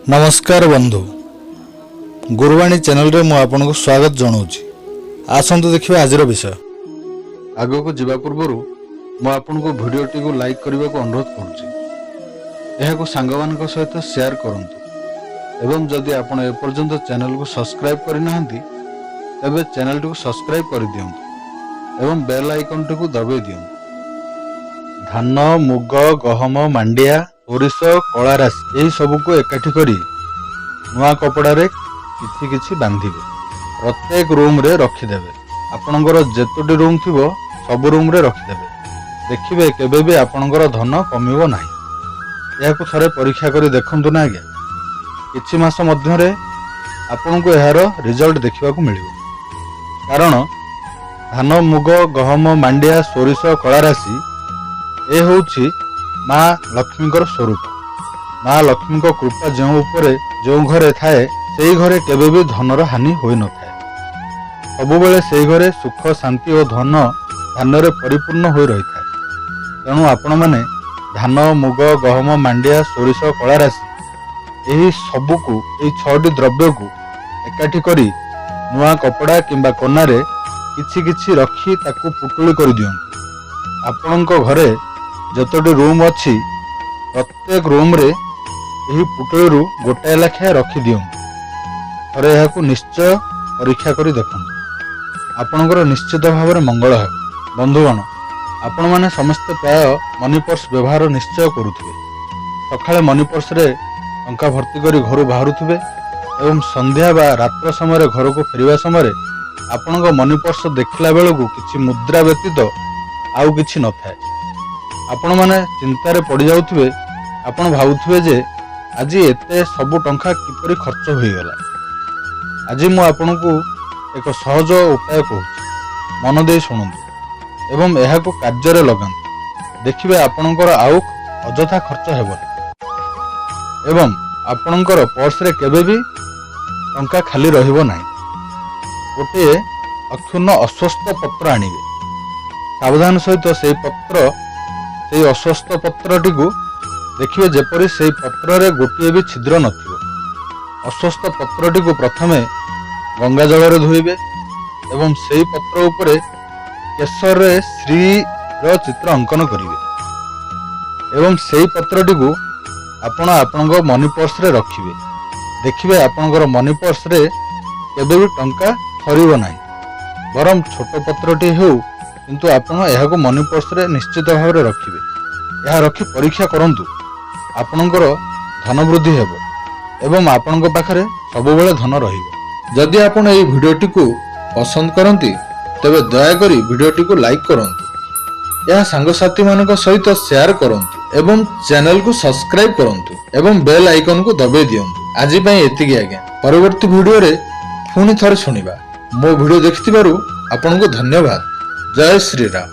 ନମସ୍କାର ବନ୍ଧୁ, ଗୁରୁବାଣୀ ଚ୍ୟାନେଲରେ ମୁଁ ଆପଣଙ୍କୁ ସ୍ୱାଗତ ଜଣାଉଛି। ଆସନ୍ତୁ ଦେଖିବା ଆଜିର ବିଷୟ। ଆଗକୁ ଯିବା ପୂର୍ବରୁ ମୁଁ ଆପଣଙ୍କୁ ଭିଡ଼ିଓଟିକୁ ଲାଇକ୍ କରିବାକୁ ଅନୁରୋଧ କରୁଛି। ଏହାକୁ ସାଙ୍ଗମାନଙ୍କ ସହିତ ସେୟାର କରନ୍ତୁ ଏବଂ ଯଦି ଆପଣ ଏପର୍ଯ୍ୟନ୍ତ ଚ୍ୟାନେଲକୁ ସବସ୍କ୍ରାଇବ୍ କରିନାହାନ୍ତି, ତେବେ ଚ୍ୟାନେଲଟିକୁ ସବସ୍କ୍ରାଇବ୍ କରିଦିଅନ୍ତୁ ଏବଂ ବେଲ୍ ଆଇକନ୍ଟିକୁ ଦବାଇ ଦିଅନ୍ତୁ। ଧାନ, ମୁଗ, ଗହମ, ମାଣ୍ଡିଆ, ସୋରିଷ, କଳା ରାଶି, ଏହି ସବୁକୁ ଏକାଠି କରି ନୂଆ କପଡ଼ାରେ କିଛି କିଛି ବାନ୍ଧିବେ। ପ୍ରତ୍ୟେକ ରୁମ୍ରେ ରଖିଦେବେ। ଆପଣଙ୍କର ଯେତୋଟି ରୁମ୍ ଥିବ, ସବୁ ରୁମ୍ରେ ରଖିଦେବେ। ଦେଖିବେ, କେବେ ବି ଆପଣଙ୍କର ଧନ କମିବ ନାହିଁ। ଏହାକୁ ଥରେ ପରୀକ୍ଷା କରି ଦେଖନ୍ତୁ ନା ଆଜ୍ଞା। କିଛି ମାସ ମଧ୍ୟରେ ଆପଣଙ୍କୁ ଏହାର ରେଜଲ୍ଟ ଦେଖିବାକୁ ମିଳିବ। କାରଣ ଧାନ, ମୁଗ, ଗହମ, ମାଣ୍ଡିଆ, ସୋରିଷ, କଳା ରାଶି ଏ ହେଉଛି ମା ଲକ୍ଷ୍ମୀଙ୍କର ସ୍ୱରୂପ। ମା ଲକ୍ଷ୍ମୀଙ୍କ କୃପା ଯେଉଁ ଉପରେ, ଯେଉଁ ଘରେ ଥାଏ, ସେଇ ଘରେ କେବେ ବି ଧନର ହାନି ହୋଇନଥାଏ। ସବୁବେଳେ ସେଇ ଘରେ ସୁଖ, ଶାନ୍ତି ଓ ଧନ ଧାନ୍ୟରେ ପରିପୂର୍ଣ୍ଣ ହୋଇ ରହିଥାଏ। ତେଣୁ ଆପଣମାନେ ଧାନ, ମୁଗ, ଗହମ, ମାଣ୍ଡିଆ, ସୋରିଷ, କଳା ରାଶି ଏହି ସବୁକୁ, ଏହି ଛଅଟି ଦ୍ରବ୍ୟକୁ ଏକାଠି କରି ନୂଆ କପଡ଼ା କିମ୍ବା କନାରେ କିଛି କିଛି ରଖି ତାକୁ ପୁଟୁଳି କରିଦିଅନ୍ତୁ। ଆପଣଙ୍କ ଘରେ ଯେତୋଟି ରୁମ୍ ଅଛି, ପ୍ରତ୍ୟେକ ରୁମ୍ରେ ଏହି ପୁଟୁଳିରୁ ଗୋଟାଏ ଲେଖାଏଁ ରଖିଦିଅନ୍ତୁ। ଥରେ ଏହାକୁ ନିଶ୍ଚୟ ପରୀକ୍ଷା କରି ଦେଖନ୍ତୁ। ଆପଣଙ୍କର ନିଶ୍ଚିତ ଭାବରେ ମଙ୍ଗଳ ହେବ। ବନ୍ଧୁଗଣ, ଆପଣମାନେ ସମସ୍ତେ ପ୍ରାୟ ମନି ପର୍ସ ବ୍ୟବହାର ନିଶ୍ଚୟ କରୁଥିବେ। ସକାଳେ ମନି ପର୍ସରେ ଟଙ୍କା ଭର୍ତ୍ତି କରି ଘରୁ ବାହାରୁଥିବେ ଏବଂ ସନ୍ଧ୍ୟା ବା ରାତ୍ର ସମୟରେ ଘରକୁ ଫେରିବା ସମୟରେ ଆପଣଙ୍କ ମନି ପର୍ସ ଦେଖିଲା ବେଳକୁ କିଛି ମୁଦ୍ରା ବ୍ୟତୀତ ଆଉ କିଛି ନଥାଏ। ଆପଣମାନେ ଚିନ୍ତାରେ ପଡ଼ିଯାଉଥିବେ। ଆପଣ ଭାବୁଥିବେ ଯେ ଆଜି ଏତେ ସବୁ ଟଙ୍କା କିପରି ଖର୍ଚ୍ଚ ହୋଇଗଲା। ଆଜି ମୁଁ ଆପଣଙ୍କୁ ଏକ ସହଜ ଉପାୟ କହୁଛି। ମନ ଦେଇ ଶୁଣନ୍ତୁ ଏବଂ ଏହାକୁ କାର୍ଯ୍ୟରେ ଲଗାନ୍ତୁ। ଦେଖିବେ, ଆପଣଙ୍କର ଆଉ ଅଯଥା ଖର୍ଚ୍ଚ ହେବନି ଏବଂ ଆପଣଙ୍କର ପର୍ସରେ କେବେ ବି ଟଙ୍କା ଖାଲି ରହିବ ନାହିଁ। ଗୋଟିଏ ଅକ୍ଷୁଣ୍ଣ ଅଶ୍ୱତ୍ଥ ପତ୍ର ଆଣିବେ। ସାବଧାନ ସହିତ ସେଇ ପତ୍ର, ସେଇ ଅଶ୍ୱତ୍ଥ ପତ୍ରଟିକୁ ଦେଖିବେ, ଯେପରି ସେଇ ପତ୍ରରେ ଗୋଟିଏ ବି ଛିଦ୍ର ନଥିବ। ଅଶ୍ୱତ୍ଥ ପତ୍ରଟିକୁ ପ୍ରଥମେ ଗଙ୍ଗା ଜଳରେ ଧୋଇବେ ଏବଂ ସେଇ ପତ୍ର ଉପରେ କେଶରରେ ଶ୍ରୀର ଚିତ୍ର ଅଙ୍କନ କରିବେ ଏବଂ ସେଇ ପତ୍ରଟିକୁ ଆପଣ ଆପଣଙ୍କ ମନି ପର୍ସରେ ରଖିବେ। ଦେଖିବେ, ଆପଣଙ୍କର ମନି ପର୍ସରେ କେବେ ବି ଟଙ୍କା ସରିବ ନାହିଁ। ବରଂ ଛୋଟ ପତ୍ରଟି ହେଉ, କିନ୍ତୁ ଆପଣ ଏହାକୁ ମନି ପର୍ସରେ ନିଶ୍ଚିତ ଭାବରେ ରଖିବେ। ଏହା ରଖି ପରୀକ୍ଷା କରନ୍ତୁ। ଆପଣଙ୍କର ଧନ ବୃଦ୍ଧି ହେବ ଏବଂ ଆପଣଙ୍କ ପାଖରେ ସବୁବେଳେ ଧନ ରହିବ। ଯଦି ଆପଣ ଏହି ଭିଡ଼ିଓଟିକୁ ପସନ୍ଦ କରନ୍ତି, ତେବେ ଦୟାକରି ଭିଡ଼ିଓଟିକୁ ଲାଇକ୍ କରନ୍ତୁ, ଏହା ସାଙ୍ଗସାଥିମାନଙ୍କ ସହିତ ସେୟାର କରନ୍ତୁ ଏବଂ ଚ୍ୟାନେଲକୁ ସବସ୍କ୍ରାଇବ କରନ୍ତୁ ଏବଂ ବେଲ୍ ଆଇକନକୁ ଦବାଇ ଦିଅନ୍ତୁ। ଆଜି ପାଇଁ ଏତିକି ଆଜ୍ଞା। ପରବର୍ତ୍ତୀ ଭିଡ଼ିଓରେ ପୁଣି ଥରେ ଶୁଣିବା। ମୋ ଭିଡ଼ିଓ ଦେଖିଥିବାରୁ ଆପଣଙ୍କୁ ଧନ୍ୟବାଦ। ଜୟ ଶ୍ରୀରାମ।